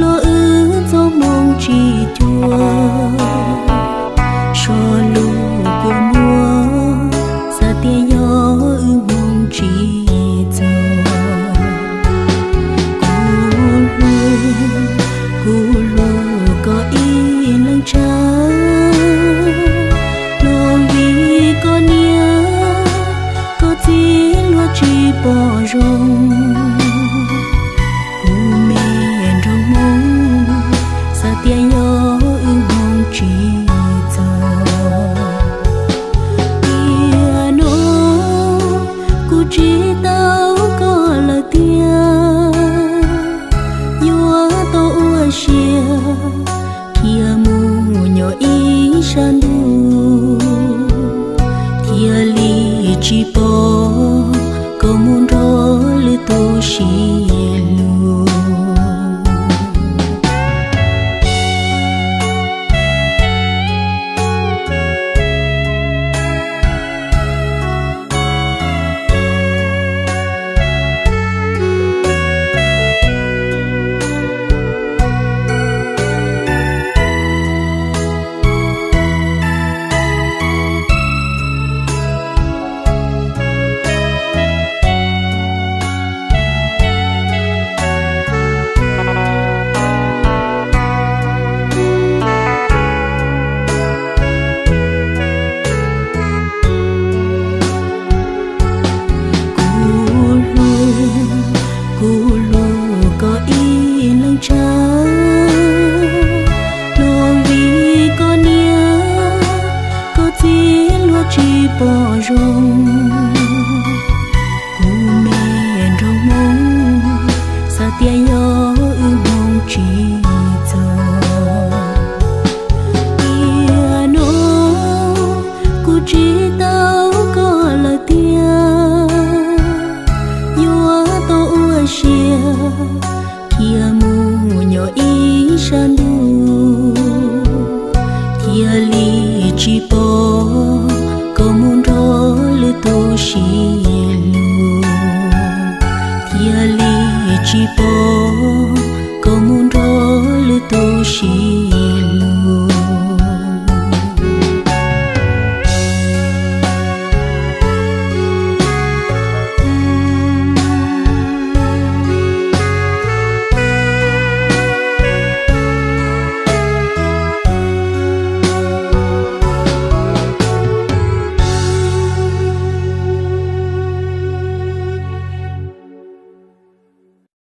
Los wb txoj hmoo tsis cuag, so lus kua muag, xav tias yog wb hmoo tsis txog. Kuv hlub, kuv hlub koj ib leeg tshaj, los vim koj niam koj txiv luag tsis pom zoo. Kuv me nraug Hmoob, xav tias yog wb hmoo tsis txog. Tiam no kuv tsis tau koj lawm tiag, yuav tau ua siab khiav mus nyob ib sab ntuj, thiaj li tsis pom koj mus nrog lwm tus sib hlub. Kuv hlub, kuv hlub koj ib leeg tshaj, los vim koj niam koj txiv luag tsis pom zoo. Kuv me nraug Hmoob, xav tias yog wb hmoo tsis txog. Tiam no kuv tsis tau koj lawm tiag, yuav tau ua siab khiav mus nyob ib sab ntuj,